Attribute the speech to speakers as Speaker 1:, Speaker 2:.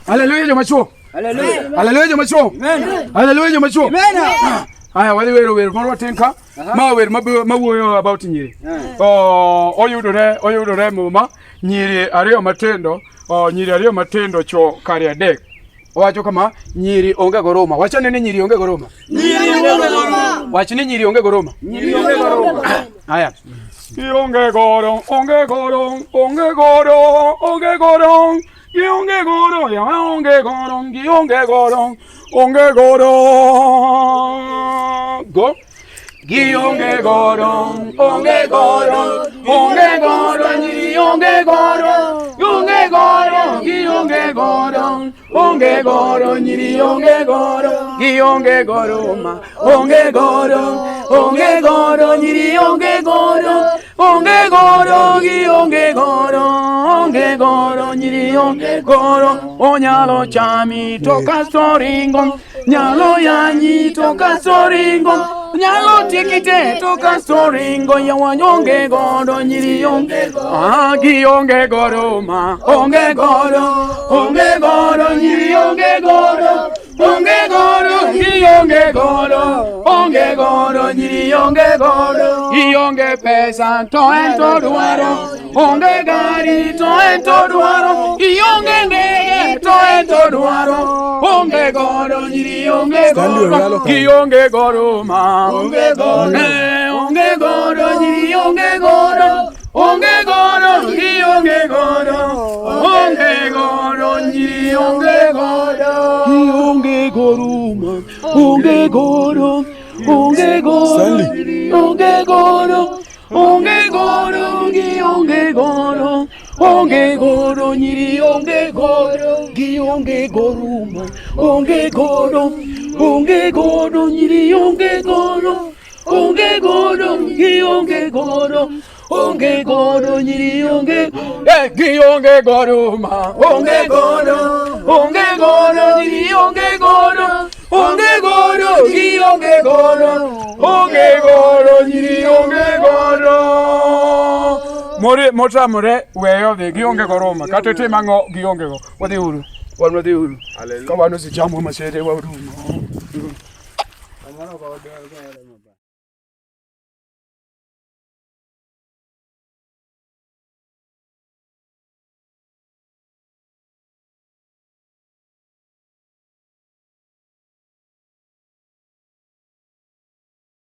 Speaker 1: Haleluya joma chuo.
Speaker 2: Haleluya.
Speaker 1: Haleluya joma chuo. Haleluya joma chuo. Aya wadhi wero wer moro matin ka. Ma wer mawuoyo about nyiri. Oh, oyudore oyudore e Muma nyiri ariyo matindo, oh, nyiri ariyo matindo chwo kare adek. Owacho kama nyiri onge goroma. Wachane ni nyiri onge goroma.
Speaker 2: Nyiri onge goroma.
Speaker 1: Wach ni nyiri onge goroma.
Speaker 2: Nyiri onge goroma.
Speaker 1: Aya. Onge goro, onge goro, onge goro, onge goro. Onge goro, ya onge goro, onge goro, onge goro. Go. Gionge goro, onge goro, onge goro, nyiri onge goro, onge goro, gionge goro, onge goro, nyiri onge goro, gionge goro ma, onge goro, onge goro, nyiri onge goro, onge goro, gionge goro, onge goro, nyiri onge goro, onyalo chami to kasto ringo, nyalo yanyi to kasto ringo, nyalo tiekite to kasto ringo, yawa onge goro, nyiri onge goro, ah, gionge goro ma, onge goro, onge goro, nyiri onge goro, onge goro, gionge goro, onge goro, nyiri onge goro, gionge pesa to en to dwaro, onge gari to en to dwaro, gionge ndege to en to dwaro, onge goro, nyiri onge
Speaker 3: Stanley
Speaker 1: goro,
Speaker 3: Oyalo kanyo.
Speaker 1: gionge goro ma,
Speaker 2: Onge goro.
Speaker 1: Eh, onge goro, nyiri onge goro, onge goro, gionge goro, onge goro, nyiri onge goro, gionge goro ma, onge goro, onge goro,
Speaker 3: Stanley.
Speaker 1: onge goro, onge goro, gionge goro, onge goro, nyiri onge goro, gionge goro ma, onge goro, onge goro, nyiri onge goro, onge goro, gionge goro, onge goro, nyiri onge, eh, gionge goro ma, onge goro, onge goro, nyiri onge goro, onge goro, gionge goro, onge goro, nyiri onge goro. More motamore weyo dhi gionge goro ma, kata tim ang'o gionge go. Wadhi uru, wan wadhi uru. Ka wan osechamo masere warumo.
Speaker 2: Kamano ka wadwaro.